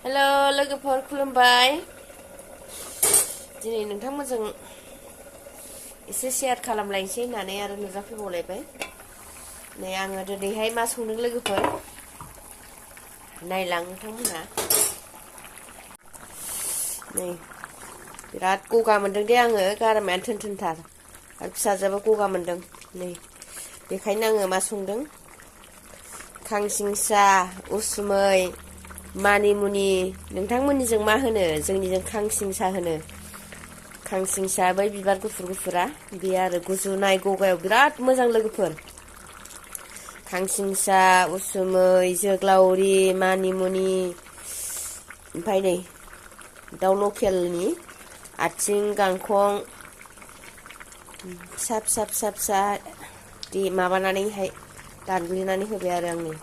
Hello लोगोफोर खुलुमबाय दिनै नोंथांमोनजों एसे शेयार खालामलायनोसै होननानै आरो नुजाफैबावलायबाय नै आङो दिनैहाय मा संदों लोगोफोर नायलां नोंथांमोनहा नै बिराद गगा मोनदों दे आङो गारामायानो थोन-थोनथार आरो फिसाजोआबो गगा मोनदों नै बेखायनो आङो मा संदों खांसिंसा उसुमै मानिमुनि नोंथांमोननिजों मा होनो जोंनिजों खांसिंसा होनो खांसिंसा बै बिबार गुफुर गुफुरा बे आरो गुजुनाय गगायाव बिराद मोजां लोगोफोर खांसिंसा उसुमै जोग्लावरि मानिमुनि ओमफ्राय नै दाउ लकेलनि आथिं गांखं फिसा फिसा फिसा फिसा माबानानैहाय दानग्लिनानै होबाय आरो आंनि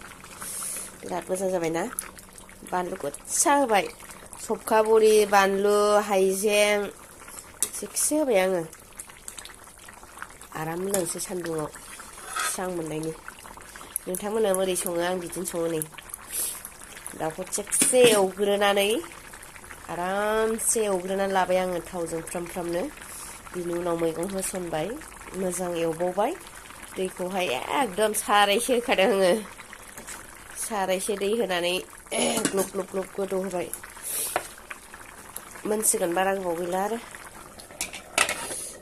बिराद मोजां जाबायना बानलु गोसा होबाय सबखा बरि बानलु हाइजें थिगसे होबाय आङो आराम लोंसै सान्दुङाव स्रां मोननायनि नोंथांमोना बोरै सङो आं बिदिनो सङो नै दाउखौ थिगसे एवग्रोनानै आरामसे एवग्रोनानै लाबाय आङो थावजों फ्राम फ्रामनो बिनि उनाव मैगं होसनबाय मोजां एवबावबाय दैखौहाय एकदम सारायसे होखादों आङो सारायसे दै होनानै ग्लब ग्लब ग्लब गोदौ होबाय मोनसिगोन बारा गोबाव गैला आरो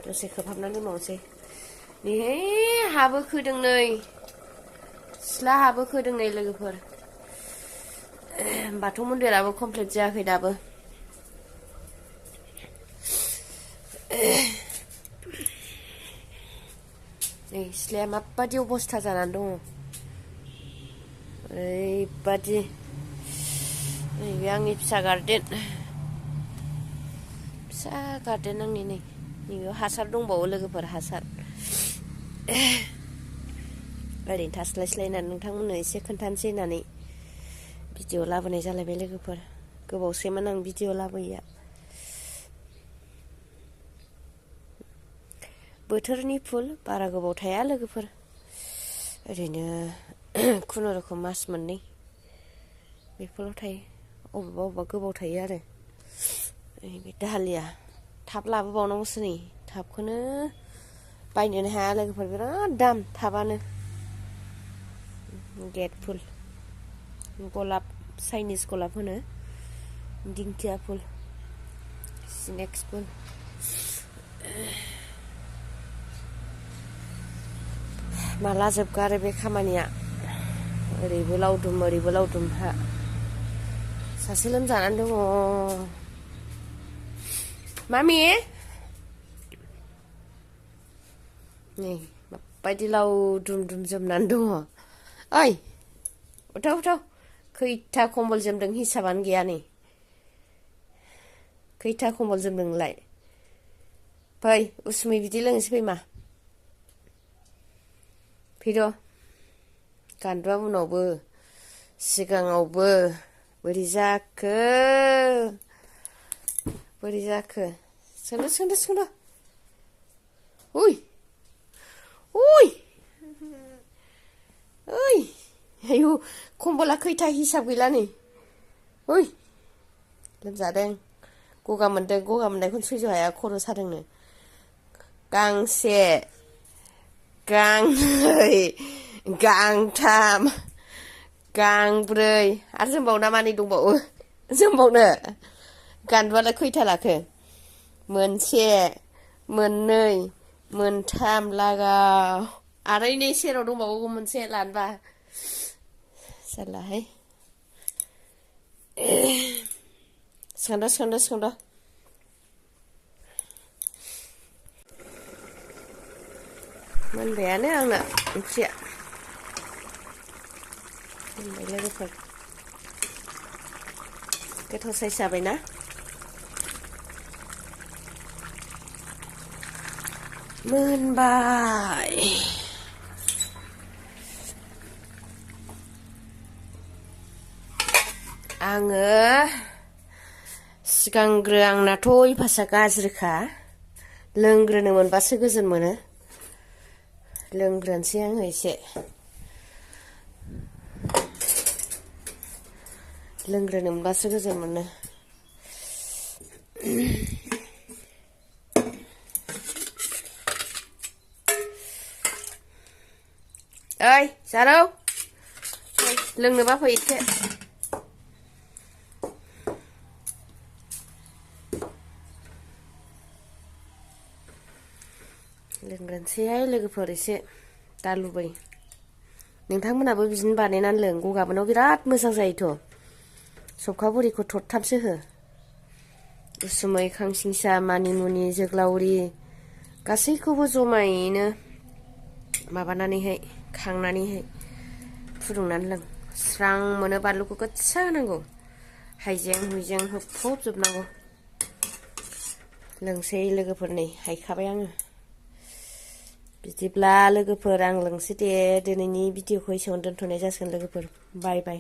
दसे खोबहाबनानै दोनबावनोसै नैहाय हाबो खोदों नै सिथ्ला हाबो खोदों नै लोगोफोर बाथौ मन्दिराबो कमप्लिट जायाखै दाबो नै सिथ्लाया माबादि अबस्था जानानै दङ ओरैबादि नैबे आंनि फिसा गार्डेन आंनि नै नैबेयाव हासार दंबावो लोगोफोर हासार ओरैनो थास्लायस्लाय होननानै नोंथांमोननो एसे खोन्थानोसै होननानै भिडिअ लाबोनाय जालायबाय लोगोफोर गोबावसैमोन आं भिडिअ लाबोयैया बोथोरनि फुल बारा गोबाव थाया लोगोफोर ओरैनो खुनुरुखुम मास मोननै बेफोराव थायो अबेबा अबेबा गोबाव थायो आरो बे दालिया थाब लाबोबावनांगौसो नै थाबखौनो बायनोनो हाया लोगोफोर बिराद दाम थाबानो गेट फुल गलाब चाइनिस गलाब होनो दिंखिया फुल स्नेक्स फुल माला जोबगारो बे खामानिया ओरैबो लावदुम ओरैबो लावदुम हा सासे लोमजानानै दङ मामि नै माबायदि लावदुम दुम जोमनानै दङ ओइ उथाव उथाव खैथा कम्बल जोमदों हिसाबानो गैया नै खैथा कम्बल जोमदों नोंलाय फै उसुमै बिदै लोंनोसै फै मा फैद' गान्दुआ उनावबो सिगाङावबो बोरै जाखो सोंदो उइ उइ ओइ आयु कम्बला खैथा हिसाब गैला नै ओइ लोमजादों गगा मोननायखौनो सैज' हाया खर' सादोंनो गांसे गांनै गांथाम गांब्रै आरो जोमबावना मानै दंबावो जोमबावनो गान्दुआलाय खैथा लाखो मोनसे मोननै मोनथाम लागाव आरो नै सेराव दंबावो मोनसे लानोबा जारलाहाय सोंद' मोनबायानो आंना ओंख्रिया मोनबाय लोगोफोर गोथाव साइज जाबायना मोनबाय आङो सिगांग्रो आंनाथ' अयभासआ गाज्रिखा लोंग्रोनो मोनबासो गोजोन मोनो लोंग्रोनोसै आङो एसे लोंग्रोनो मोनबासो गोजोन मोनो। ओइ जारौ लोंनोबा फै एसे। लोंग्रोनोसैहाय लोगोफोर एसे दा लुबै। नोंथांमोनाबो बिदिनो बानायनानै लों। गगा मोननायाव बिराद मोजां जायोथ'। सबखा बरिखौ थरथामसो हो। उसुमै, खांसिंसा, मानिमुनि, जोग्लावरि गासैखौबो जमायैनो माबानानैहाय खांनानैहाय फुदुंनानै लों। स्रां मोनो। बानलुखौ गोसा होनांगौ। हाइजें हुइजें होफबजोबनांगौ। लोंसै लोगोफोर नै हायखाबाय आङो। बिदिब्ला लोगोफोर आं लोंसै दे। दिनैनि भिडिअखौ एसेयावनो दोनथ'नाय जासिगोन लोगोफोर। बाय बाय।